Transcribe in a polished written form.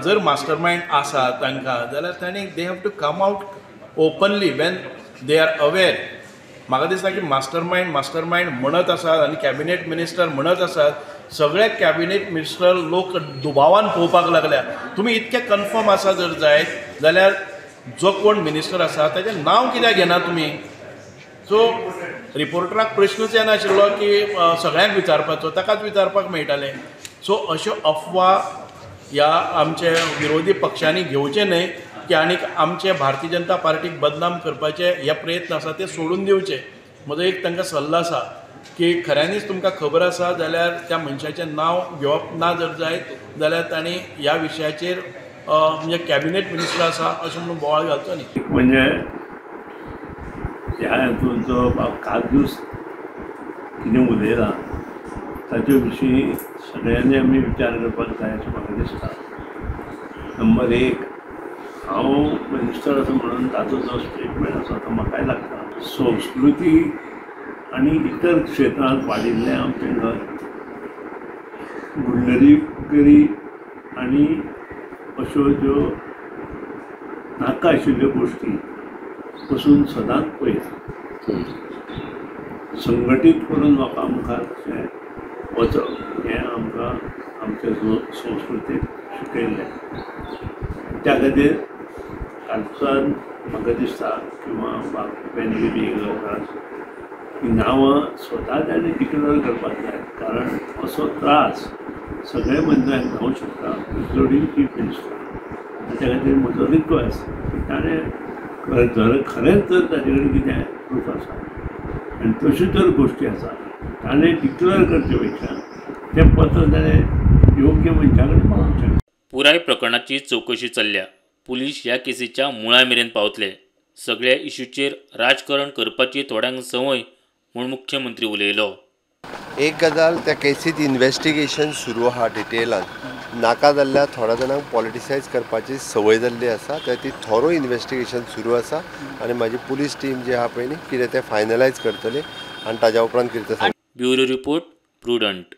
जर मास्टरमाइंड आसा तांकां जाल्यार तांणी they have to come out openly when they are aware. म्हाका दिसता की मास्टरमाइंड म्हणत आसात आनी कॅबिनेट मिनिस्टर म्हणत आसात, सगळे कॅबिनेट मिनिस्टर लोक दुबावान पळोवपाक लागल्या. तुमी इतके कन्फर्म आसा जर जायत जाल्यार जो कोण मिनिस्टर आसा ताचें नांव कित्याक घेना तुमी? सो रिपोर्टराक प्रश्नूच येनाशिल्लो की सगळ्यांक विचारपाचो, ताकाच विचारपाक मेळटालें. सो अश्यो अफवा ह्या आमचे विरोधी पक्षांनी घेवचे न्हय की आनीक आमचे भारतीय जनता पार्टीक बदनाम करपाचे हे प्रयत्न आसा ते सोडून दिवचे. म्हजो एक तांकां सल्लो आसा की खऱ्यांनीच तुमकां खबर आसा जाल्यार त्या मनशाचें नांव घेवप ना जर जायत जाल्यार तांणी ह्या विशयाचेर म्हणजे कॅबिनेट मिनिस्टर आसा अशें म्हणून बोवाळ घालचो न्ही. म्हणजे ह्या हातूंत जो बाब काजूस कितें उलयला ताचे विशीं सगळ्यांनी आमी विचार करपाक जाय अशें म्हाका दिसता. नंबर एक, हांव मिनिस्टर आसा म्हणून ताचो जो स्टेटमेंट आसा तो म्हाकाय लागता. संस्कृती आनी इतर क्षेत्रांत वाडिल्लें आमचें घर गुंडगिरी आनी अश्यो ज्यो नाका आशिल्ल्यो गोश्टी पसून सदांच पयस संघटीत करून लोकां मुखार अशें वचप हें आमकां आमच्या संस्कृतीक शिकयल्लें. त्या खातीर कालच्यान म्हाका दिसता किंवां बेनली बी ही नांवां स्वता ताणें डिक्लेर करपाक जाय, कारण असो त्रास सगळे मंत्र्यांक जावंक शकता, इन्क्लुडींग चीफ मिनिस्टर. त्या खातीर म्हजो रिक्वेस्ट की ताणें जर खरेंच जर ताजे कडेन कितें प्रूफ आसा आनी तश्यो जर गोश्टी आसा ताणें डिक्लेर करचे पेक्षा तें पत्र ताणें योग्य मनशा कडेन पावोवचें. पुराय प्रकरणाची चवकशी चल्ल्या. पुलीस ह्या केसीच्या मुळा मेरेन पावतले. सगळ्या इश्यूचेर राजकारण करपाची थोड्यांक संवय म्हूण मुख्यमंत्री उलयलो. एक गजाल, त्या केसीत इन्वेस्टिगेशन सुरू आहा डिटेलान. नाका जाल्ल्या थोड्या जाणांक पॉलिटिसायज करपाची संवय जाल्ली आसा, त्या ती थोरो इन्वेस्टिगेशन सुरू आसा आनी म्हाजी पुलीस टीम जी आहा पळय न्ही कितें तें फायनलायज करतली आनी ताज्या उपरांत कितें तें. Bureau report, Prudent.